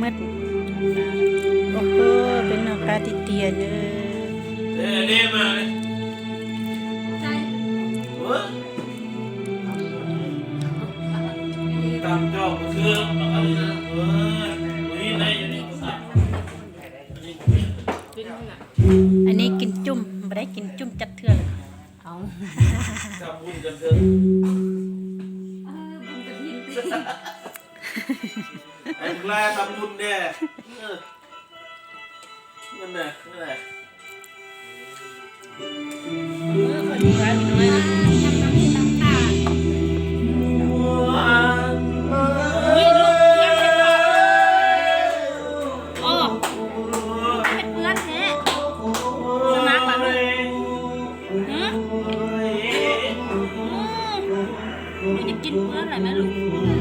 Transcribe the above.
Ua, peb noj qab tiag tiag nawb. Anv neb kis coj, npam dab kis coj caj thwj lawm. Lub twb kis pwb lawm na lub.